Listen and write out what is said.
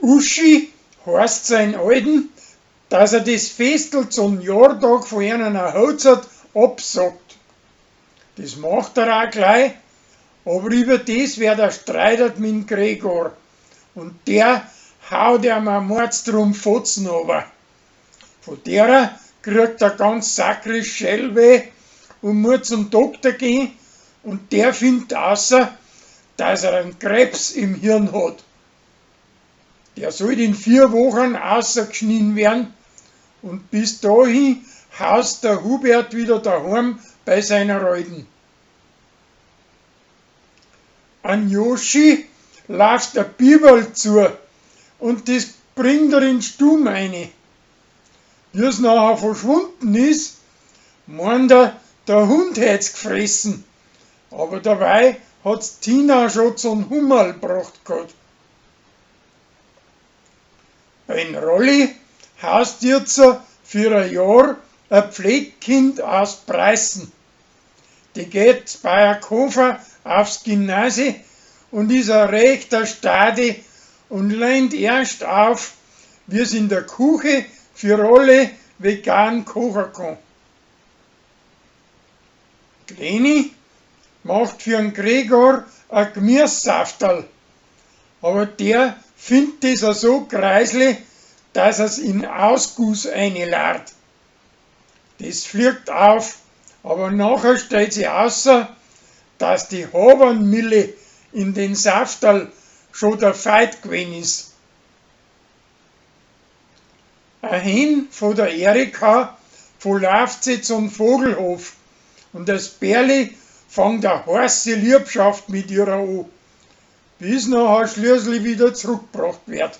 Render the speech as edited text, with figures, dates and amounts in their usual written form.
Uschi heißt sein Alten, dass er des Festl zum Jahrtag von einer Hochzeit absagt. Des macht er auch gleich, aber über des werd er streitert mit'm Gregor und der haut ihm a Mordsdrum Fotzen ober. Von derer kriegt er ganz sakrisch Schellweh und muss zum Doktor gehen und der findet außer, dass er einen Krebs im Hirn hat. Der soll in 4 Wochen ausgeschnitten werden und bis dahin haust der Hubert wieder daheim bei seiner Alten. An Joschi lauft a Biberl zu und des bringt er in Stum eini. Wie's nachher verschwunden is, meint er, der Hund hätt's gefressen. Aber dabei hat's Tina schon zum Hummerl gebracht gehabt. Beim Rolli haust jetzt für ein Jahr ein Pflegkind aus Preußen. Die geht bei Kofer aufs Gymnasium und is a rechter Stadi und lehnt erst auf, wie's in der Küche für alle vegan kochen kann. D'Leni macht für'n Gregor a Gmüssafterl, aber der findet des so greisli, dass er's in Ausguss einilart. Des fliegt auf, aber nachher stellt sich außer, dass die Habernmille in den Safterl schon der Feit gewesen is. A Hen von der Erika verlauft sie zum Vogelhof und das Bärli fängt a heiße Liebschaft mit ihrer an, bis nachher schließlich wieder zurückgebracht wird.